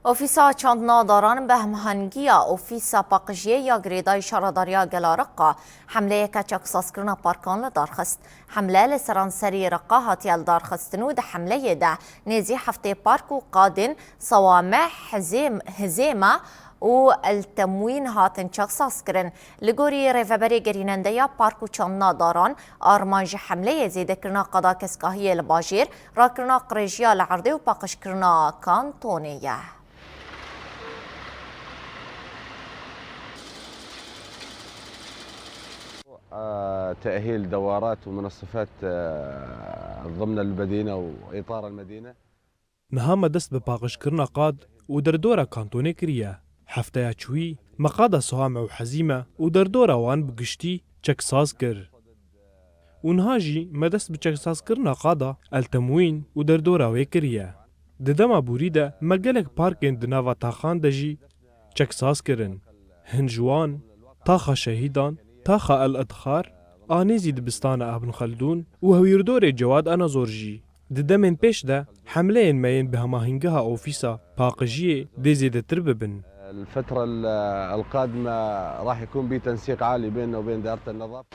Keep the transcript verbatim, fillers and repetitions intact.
Ofîsa Çandina Daran bi hemhengiya Ofîsa Paqijiyê ya Girêdayî Şaredariya Gela Riqa hemleyeke çaksazkirina parkan li dar xist. Hemle li seranserî Riqa hatiye lidarxistin û di hemleyê de nêzî heftê park û qadên Sawame, Hizêm-, Hizême û El Temwîn hatin çaksazkirin. Li gorî rêveberê gerînendeya Park û Çandina Daran, armanc ji hemleyê zêdekirina qada keskahiyê li bajêr, rakirina qirêjiya li erdê û paqijkirina kantonê ye. آه، تأهيل دوارات ومنصفات، آه، ضمن المدينة وإطار المدينة. Niha me dest bi paqijkirina qad û derdora kantonê kiriye. Hefteya çûyî me qada Sihame û Hezîme û derdora wan bi giştî çeksaz kir. Û niha jî me dest bi çeksazkirina qada El Temwîn û derdora wê kiriye. Di dema borî de me gelek parkên di nava taxan de jî çeksaz kirin. Hin ji wan, Taxa Şehîdan, Taxa El Idxar, a nêzî dibistana Ibn Xeldûn û hewîrdorê Cewad Enazor jî. Di demên pêş de hemleyên me yên bi hemahingiha Ofîsa Paqijiyê dê zêdetir bibin. الفترة ال-، القادمة راح يكون بي تنسيق عالي بيننا وبين دائرة النظافة.